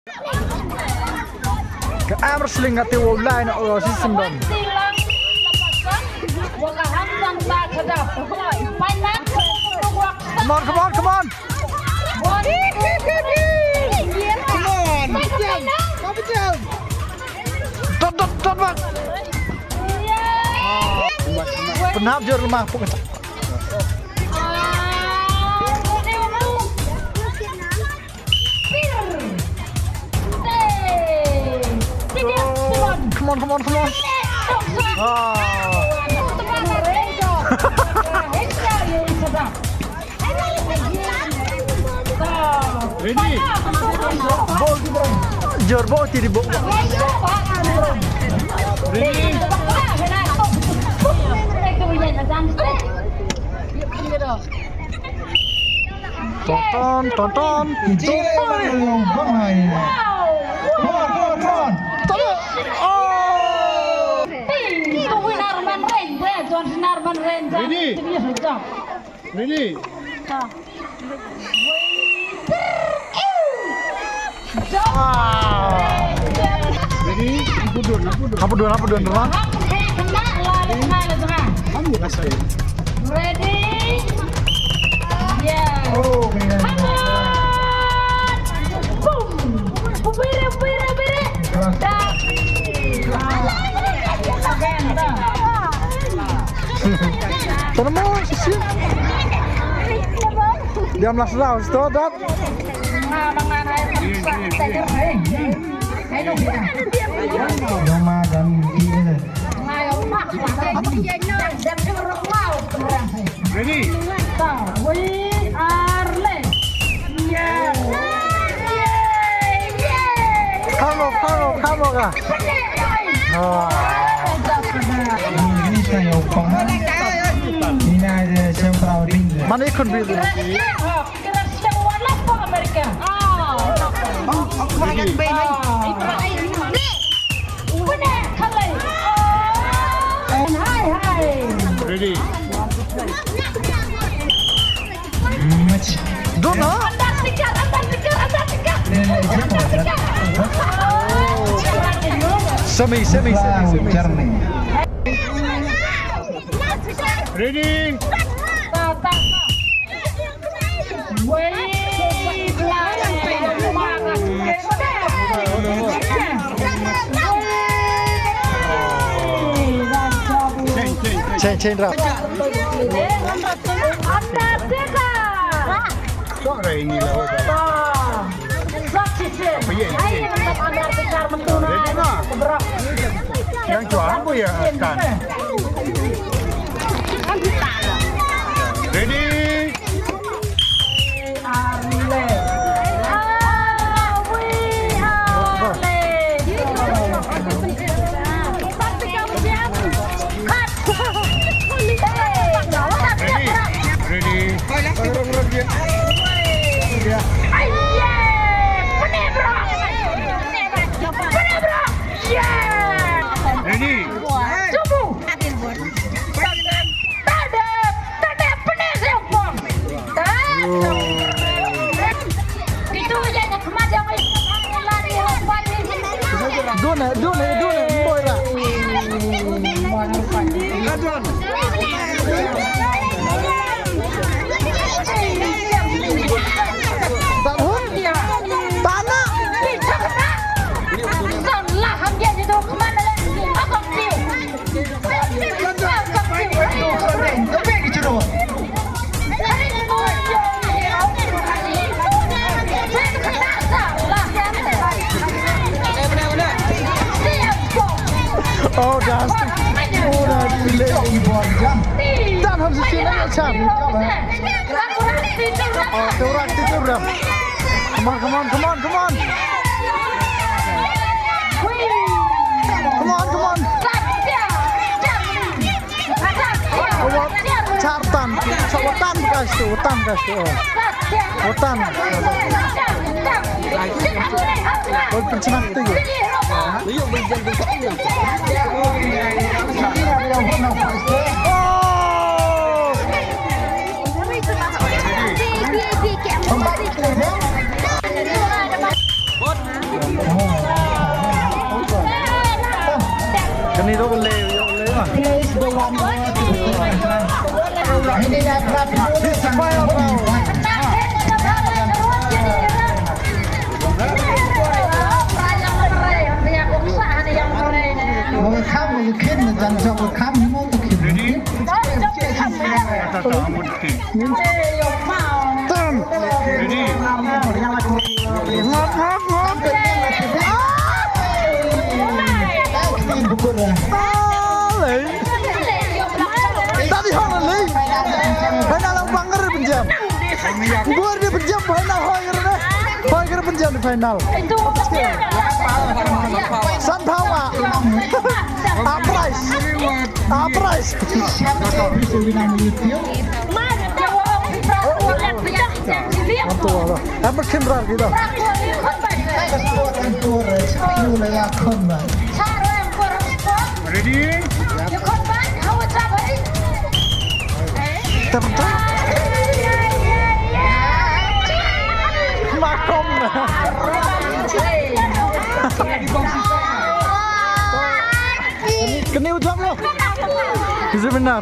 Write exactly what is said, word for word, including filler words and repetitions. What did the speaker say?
Ka arm wrestling ka te wow lai na u Sisindon. Come on, come on, come on. Come on. Dot, dot, dot, dot. Pynhap jur lemah pung. Come on, come on, come on. Ah. Ready? Jor bo ti di bo. Ready? Ton ton ton ton. Ready? Ready? Ready? Ampun dun, ampun dun. Ampun dun, ampun dun, ampun dun. Ready? Yeah. Oh, man. Come on. Boom. Bubire, bubire, bubire. Dah. Tara mo, sisi. Diam lah, sudah, sudah, dah. Ready? We are late. Yes. Come on, come on, come on, ka. Oh. Money could be there. Ready? Don't know. Semi, semi, semi, semi. Ready? Change, change, rap. Yang cuba apa ya kan? Ready? Ready? Ready? Ready? Tada, tada, pyneh sha u pom. Tada. Itu ïa ka khmat ïa u. Dune, dune, dune, boy ra. Done. Tana. Lah, ham dia je tu khmat le. Apa dia? Oh, dance. Oh, dance. Dan ham sisi na chan. Oh, teurak, teurak. Come on, come on, come on, come on. Come on, come on. Watan, sa watan ka sto, watan ka sto. Watan. Ol pynchnak tu. Oh! Ready? Turn. Ready? Ngop, ngop, ngop. Ah! Ah, lei. Tadi hon lei. Hana lang banger pynjam. Buar di pynjam, hana hoi kerne. Hoi kerne pynjam di final. San phawa. Aprais. Aprais. Antu wala. Amber Kimrar gitu. Ready? Tep, tep. Makom. Kini ucap lo. Bisa benar.